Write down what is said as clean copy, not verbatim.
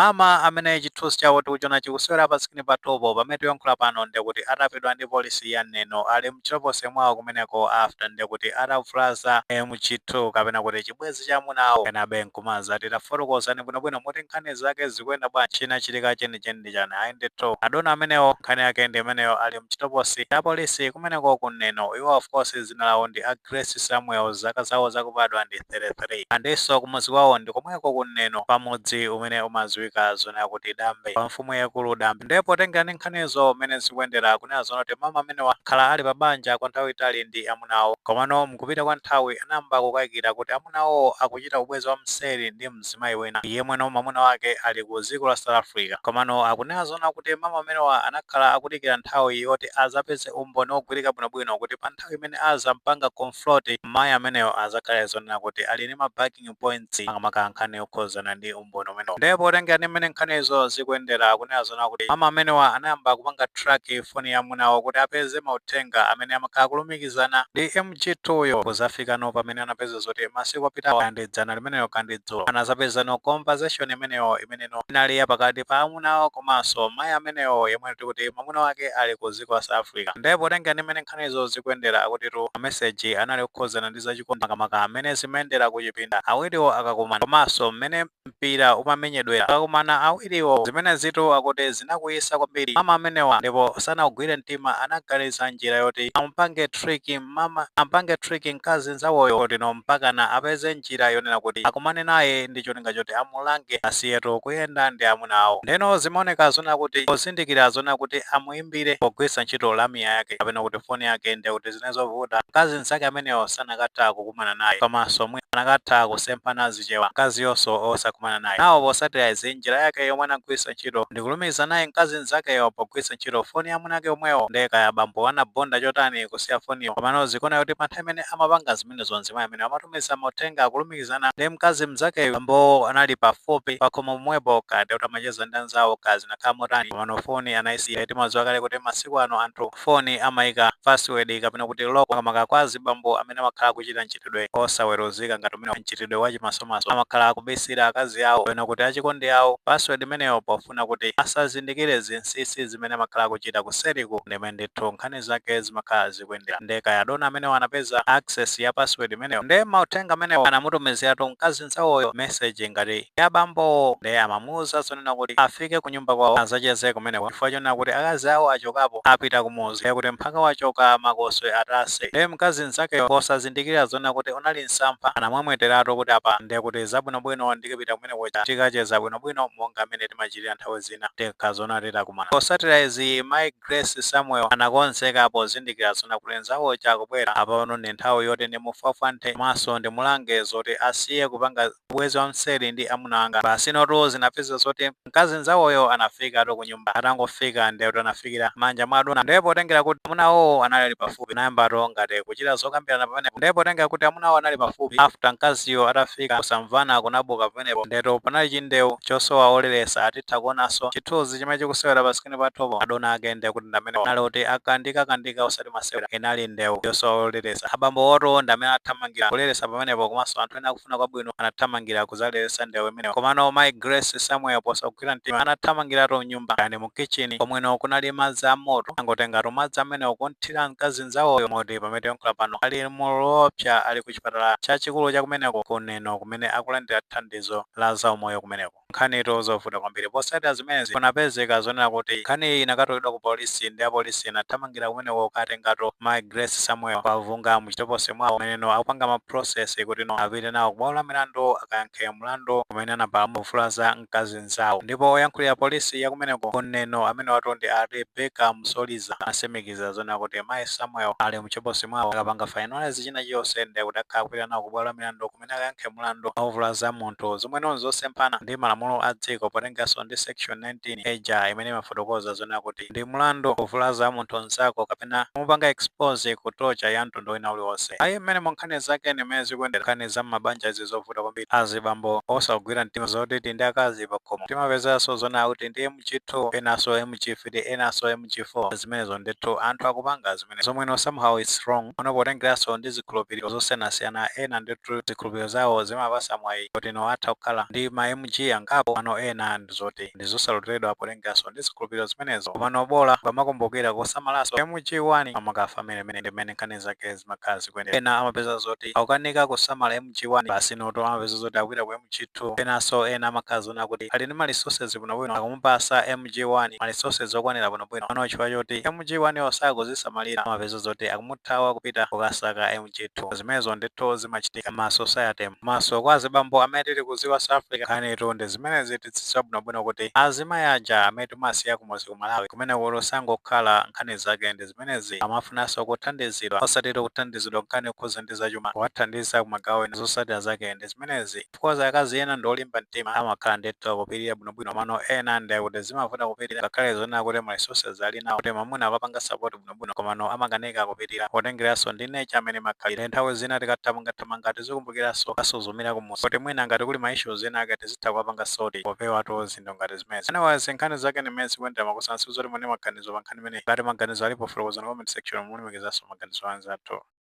Mama amene chithunzi chawo tikuchiona chikusewera pa screen pathupo pamene tikuyankhula pano, ndekuti atapidwa ndi polisi ya Neno, ali mchitokosi mwawo kumeneko, after ndekuti atavulaza MG2 kapena kuti chibwenzi cha amunawo. Kenabe nkumaza titafotokozani bwinobwino moti nkhani zake zikuyenda bwanji, china chitika chenicheni ndi chani? Ayi ndithu, adona amenewo nkhani yake ndi imeneyo, ali mchitokosi cha polisi kumeneko ku Neno. Iwo of course zina lawo ndi a Grace Samuel, zaka zawo zakubadwa ndi 33, andinso kumuzi kwawo ndi komweko ku Neno, pamudzi umene umadziwika zonena kuti Dambe, pa mfumu yakulu Dambe. Ndipo tengani nkhanizo mmene zikuyendera, kunena zona kuti mama amenewa khala ali pa banja kwa nthawi itali ndi amunawo, komano mkupita kwa nthawi anayamba kukayikira kuti amunawo akuchita ubwenzi wa mseri ndi mzimayi wina yemweno mwamuna wake ali ku dziko la South Africa. Komano akunena zona kuti mama amenewa anakhala akudikira nthawi yoti azapeze umboni wogwirika bwinobwino, kuti pa nthawi imene azampanga confront mayi ameneyo, azakhale zonena kuti ali ndi ma backing points, makamaka nkhani yokhuzana ndi umboni umenewo. Ndipo tengani mmene nkhanizo zikuyendera, kunena zona kuti mama amenewa anayamba kupanga track foni ya amunawo kuti apeze mauthenga amene amakhala kulumikizana ndi MG2 yo, kuzafikano pamene anapeza zoti masiku apitawo, kandi dzana limeneyo kandi dzulo, anazapezano conversation imeneyo imeneno inali yapakati pa amunawo komanso mayi ameneyo yemwe tikuti mwamuna wake ali ku dziko la South Africa. Ndipo tengani mmene nkhanizo zikuyendera, akutitu mameseji anali kukhuzana ndi zachikondi, makamaka amene zimayendera kuchipinda awiriwo akakumana, komanso mmene mpira umamenyedwera akakumana awiriwo. Zimene zitu akuti zinakuyisa kwambiri mama amenewa, ndipo sanagwire mtima, anaganiza njira yoti ampange trick mama, ampange trick mkazi nzawoyo, kuti no mpakana apeze njira yonena kuti akumane naye ndi cholinga choti amulange asiyetu kuyenda ndi amuna awo. Ndeno zimaoneka zona kuti pozindikira zona kuti amuimbire pogwiritsa ntchito lamya yake kapena kuti foni yake, ndi kuti zinazovuta, mkazi nzake ameneyo sanakatha kukumana naye, komanso mwina anakatha kusemphana zichewa, mkaziyonso osakumana naye nawo. Posatira izi, njira yake yomwe anagwiritsa ntchito ndikulumikiza naye mkazi nzakeyo pogwiritsa ntchito foni ya mwina ake omwewo. Ndeka bambo anabonda chotani kusiya foniyo, komano zikuona kuti pa nthawi imene amapanga zimenezo, mzimayi amene amatumiza mauthenga akulumikizana ndi mkazi mnzakeyo, bambo anali pafupi pakhomo pomwepo, kati kuti amacheza ndi anzawo, kazi nakhala motani, komano foni anayisiya. Timadziwa kale kuti masiku ano anthu foni amayika password kapena kuti lock, makamaka kwa azibambo amene amakhala kuchita mchitidwe osaweruzika ngati umene mchitidwe wachimasomaso, amakhala akubisira akazi awo kapena kuti achikondi awo password imeneyo, pofuna kuti asazindikire zinsinsi zimene amakhala kuchita kuseriku. Ndimene ndithu nkhani zake zimakhala zikuyendera. Ndeka yadona amene anapeza access ya password imeneyo, nde mauthenga amenewo anamutumiziratu mkazi nzawoyo message ngati ya bambo, nde amamuwuza zonena kuti afike ku nyumba kwawo azacheze kumeneko, chifukwa chonena kuti akazi awo achokapo, apita kumuzi, ndiye kuti mphaka wachoka makoswe atase. Nde mkazi nzakeyo posazindikira zonena kuti unali msampha, anamwemweteratu kuti apa ndiye kuti zabwinobwino, ndikipita kumeneko tikacheza bwinobwino monga amene timachitira nthawi zina tikakhala zona titakumana. Posatira izi, mai Grace Samuel anakonzeka pozindikira zona kuti nzawo chakubwera, apano ndi nthawi yoti ndimufwafwanthe komanso ndimulange zoti asiye kupanga ubwenzi wa mseri ndi amuna anga. Basi notu zinapeza zoti mkazi nzawoyo anafikatu ku nyumba. Atangofika, ndiye kuti anafikira manja mwa adona, ndipo potengera kuti amunawo anali pafupi, anayambato ngati kuchita zokambirana pamenepo. Ndipo potengera kuti amunawo anali pafupi, after mkaziyo atafika, kusamvana kunabuka pamenepo, ndeto panali chindewu chosowa oleresa. Atitha kuonanso chithunzi chimene chikusewera pa screen pathupo, adona ake ndiye kuti ndamene anali kuti akandika kandika, osati masewera, inali ndewu yosowa oleresa. Abambo oto ndi amene athamangira kuleresa pamenepo, komanso anthu ena akufuna kwabwino anathamangira kuzaleresa ndewu imeneyo. Komano mai Grace Samuel posagwira mtima anathamangiratu mnyumba, kani mu kitchen komweno kunali madzi amoto, angotengatu madzi amenewo kunthira mkazi nzawoyo, moti pamene tiyankhula pano ali muloopsa, ali ku chipatala chachikulu chakumeneko ku Neno, kumene akulandira thandizo la zaumoyo kumeneko. Nkhanitu zovuta kwambiri. Posatira zimenezi, kunapezeka zonena kuti nkhaniyi inakatulidwa ku polisi, ndi apolisi inathamangira kumeneko katengatu mai Grace Samuel pavunga muchitokosi mwawo, kumeneno akupanga ma process kuti no apite nawo kubwalo la milandu akayankhe mlandu kumene anapamuvulaza mkazi nzawo. Ndipo oyankhulira polisi yakumeneko ku Neno, amene watu ndi a Rebecca Msoliza, asimikiza zonena kuti mai Samuel ali muchitokosi mwawo, akapanga finalize china chiyonse ndiye kuti akhala kupita nawo kubwalo la milandu kumene akayankhe mlandu ovulaza munthu, zomwe zosemphana ndi malamulo a dziko, potenganso ndi section 19 eja imene imafotokoza zonena kuti ndi mlandu kuvulaza munthu mnzako kapena kumupanga expose ku torture ya mtundu wina uliwonse. Ayi, mmene mu nkhani zake nimene zikuyendera, nkhani za m'mabanja izi zovuta kwambiri, azibambo osagwira mtima zoti ndi akazi pakhomo, timapezanso zonena kuti ndi MG2, enanso MG3, enanso MG4. Zimenezo ndithu anthu akupanga zimene zomweno somehow it's wrong ono, potengeranso ndi zikhulupiriro zosiyanasiyana. Ena ndithu zikhulupiriro zawo zimapasa mwayi kuti no atha kukhala ndi ma MG angati. angapo. Pano ena ndizoti ndizosaloledwa potengeranso ndi zikhulupiriro zimenezo, pano bola pamakumbukira kusamalaso MG1 amakafa amene mene ndimene nkhani zake zimakhala zikuyendera. Ena amapeza zoti akukanika kusamala MG1, basi noto amapeza zoti akupita ku MG2. Penanso ena amakhala zona kuti ali ndi ma resources bwinobwino, akumupasa MG1 ma resources okwanira bwinobwino. Pano chifukwa choti MG1 osakuzisamalira, amapeza zoti akumuthawa kupita kukasaka MG2. Zimenezo ndithu zimachitika ma society maso kwa azibambo amene tili kuziwa South Africa. Nkhanitu ndi zimenezi, tidzidziwa bwinobwino kuti azimayi aja amene timasiya kumuzi ku Malawi kumene kuti sangokhala, nkhani zake ndi zimenezi, amafunanso kuthandizidwa, osati kuthandizidwa nkhani yokhuza ndi zachuma, kuwathandiza kumagawo ena. Zotsatira zake ndi zimenezi. Of akazi ena ndi olimba mtima, amakhala ndithu akupirira bwinobwino. Mano ena ndi kuti zimavuta kupirira, ngakhale zonena kuti ma resources ali nawo, kuti mamuna akapanga support bwinobwino, komano amakanika kupirira potengeranso ndi nature amene makhalira. Nthawi zina tikathamangathamanga, tizikumbukiranso kasuzumira kumuzi, kuti mwina ngati kuli ma issues ena ake tizitha kuwapanga sort, popewatu zinthu ngati zimenezi. Anyways, nkhani zake ni mmene zikuyendera makusansi zoti mune maganizo pa nkhani imeneyi. Ngati maganizo alipo, fotokozani comment section, mulemekezanso maganizo anzathu.